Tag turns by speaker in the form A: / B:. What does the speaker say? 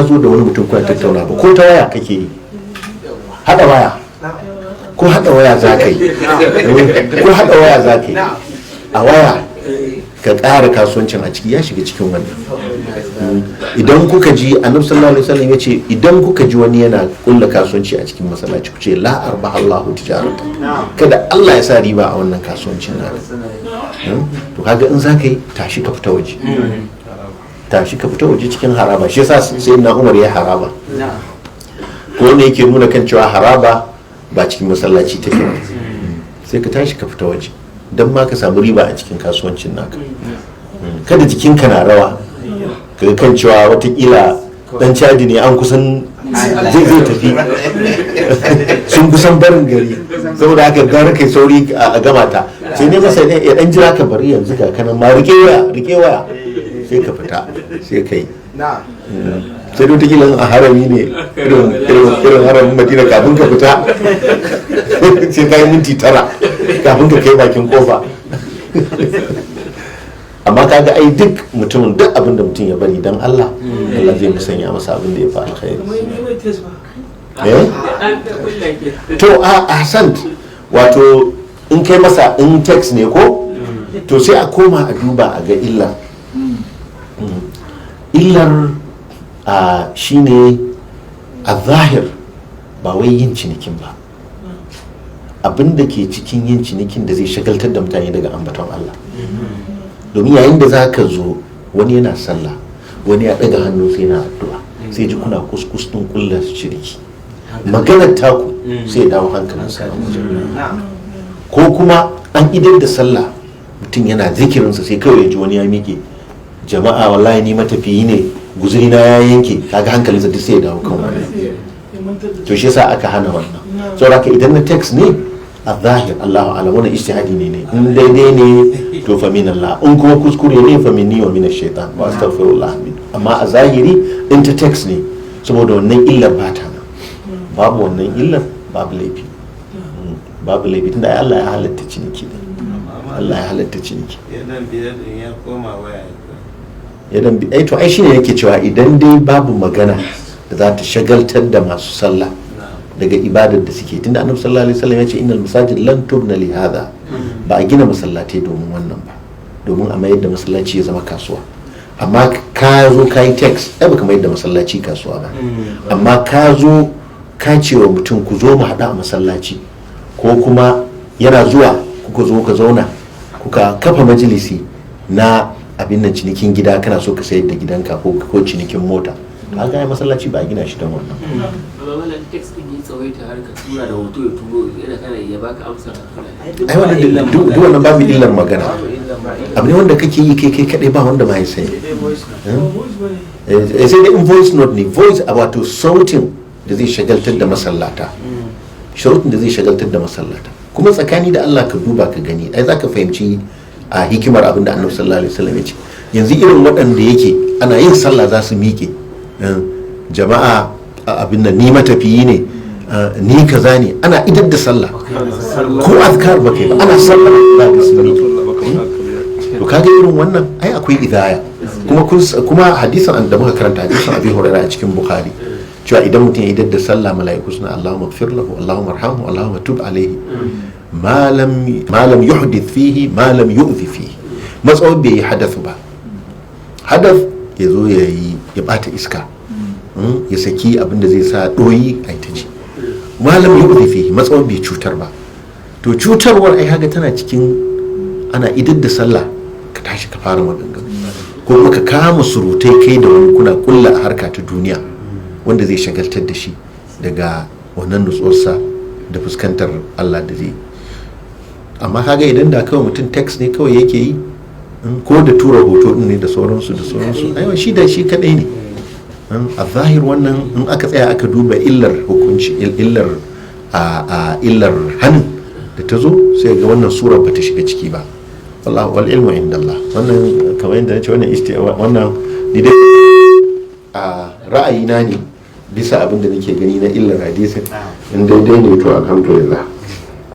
A: Zo da wani mutum kuna tattauna ba, ko ta waya kake yi, hada waya, ko hada waya za ka yi, ko hada waya za ka yi a waya ka ƙara kasuwancin a ciki, ya shiga cikin wannan. Idan kuka ji Annabi sallallahu alaihi wasallam ya ce, idan kuka ji wani yana kulla kasuwanci a cikin masallaci, ku ce la arbaha Allahu tijarata, kada Allah ya sa riba a wannan kasuwancin naka. To kaga in za ka yi, tashi ka fita waje, tashi ka fita waje cikin haraba. Shi yasa sai na Umar ya haraba, ko ne yake nuna kan cewa haraba ba cikin masallaci take ba. Sai ka tashi ka fita waje don ma ka samu riba a cikin kasuwancin naka. Kada jikinka na rawa, kaga kan cewa watakila dan Cadi ne, an kusan zai tafi, sun kusan barin gari, saboda haka gara kai sauri a gama ta. Sai ne masa ya dan jira ka, bari yanzu ga kanan ma, rike waya, rike waya, sai ka fita sai kai. Sai dai watakila a harami ne, irin haramin Madina, kafin ka fita sai ka yi minti 9 kafin ka kai bakin kofa. Amma kaga ai duk mutumin, duk abin da mutum ya bari dan Allah, Allah zai musanya masa abin da ya fi alkhairi. Eh, to a ahsant. Wato in kai masa in text ne ko, to sai a koma a duba a ga illar. Illar a shine a zahir ba wai yin cinikin ba, abin da ke cikin yin cinikin da zai shagaltar da mutane daga ambaton Allah. Domin yayin da za ka zo, wani yana sallah, wani ya ɗaga hannu sai na addu'a, sai ji kuna kuskus ɗin ƙulla ciniki, maganar taku, sai ya dawo hankalinsa a wajen. Ko kuma an idar da sallah, mutum yana zikirinsa, sai kawai ya ji wani ya miƙe, jama'a, wallahi ni matafiyi ne, guzuri na ya yanke. Kaga hankalinsa duk sai ya dawo kan wannan. To shi yasa aka hana wannan. Saboda haka idan na text ne, a zahir, Allahu alam, wannan ijtihadi ne. In daidai ne to fa min Allah, in kuma kuskure ne fa minni wa min ash-shaytan wa astaghfirullah min. Amma a zahiri in ta text ne, saboda wannan illar ba ta nan, babu wannan illar, babu laifi. Babu laifi, tunda ai Allah ya halatta ciniki din, Allah ya halatta ciniki.
B: Yadan biyar din ya koma waya.
A: Idan ai to ai shine yake cewa idan dai babu magana da za ta shagaltar da masu sallah daga ibadar da suke, tunda Annabi sallallahu alaihi wasallam ya ce innal masajid lam tubna li hadha, ba a gina masallatai domin wannan ba, domin a mayar da masallaci ya zama kasuwa. Amma ka zo ka yi text, ai baka mayar da masallaci kasuwa ba. Amma ka zo ka ce wa mutum ku zo mu haɗu a masallaci, ko kuma yana zuwa kuka zo ka zauna kuka kafa majalisi na abin nan, cinikin gida, kana so ka sayar da gidanka ko cinikin mota, to haka ai masallaci ba a gina shi don wannan.
C: Amma wannan text din ya tsawaita har ka tura da hoto, ya turo yana kana ya baka amsa ka tura.
A: Ai wannan duk wannan babu illar magana. Abu ne wanda kake yi kai kai kadai, ba wanda ma ya sani. Eh, sai dai in voice note ne, voice, wato sautin da zai shagaltar da masallata, sautin da zai shagaltar da masallata. Kuma tsakani da Allah, ka duba ka gani, ai zaka fahimci a hikimar abin da Annabi sallallahu alaihi wasallam ya ce. Yanzu irin waɗanda yake ana yin sallah za su miƙe, jama'a, abin nan, ni matafiyi ne, ni kaza ne, ana idar da sallah, ko azkar ba kai ba, ana sallah za ka su miƙe. To kaga irin wannan ai akwai idaya. Kuma kuma hadisin da muka karanta, hadisin Abi Hurairah a cikin Bukhari, cewa idan mutum ya idar da sallah, mala'iku suna Allahumma ighfir lahu, Allahumma arhamhu, Allahumma tub alaihi, ma lam yuhdith fihi, ma lam yu'dhi fihi, matsawar bai yi hadathu ba. Hadath ya zo ya yi ya bata iska, ya saki abin da zai sa ɗoyi a ta ji. Ma lam yu'dhi fihi, matsawar bai cutar ba. To cutarwar ai haka tana cikin ana idar da sallah ka tashi ka fara maganganu, ko kuma ka kama surutai kai da wani kuna kulla a harka ta duniya, wanda zai shagaltar da shi daga wannan nutsuwarsa da fuskantar Allah da zai. Amma kaga idan da kawai mutum text ne kawai yake yi, ko da tura hoto din ne da sauransu da sauransu, aiwa shi da shi kadai ne. A zahir wannan in aka tsaya aka duba illar hukunci, illar a illar hannun da ta zo, sai ga wannan surar bata shiga ciki ba. Wallahu wal ilmu indallah. Wannan kamar yadda nace, wannan isti wannan ni dai a ra'ayina ne bisa abin da nake gani na illar hadisin. In daidai ne to alhamdulillah.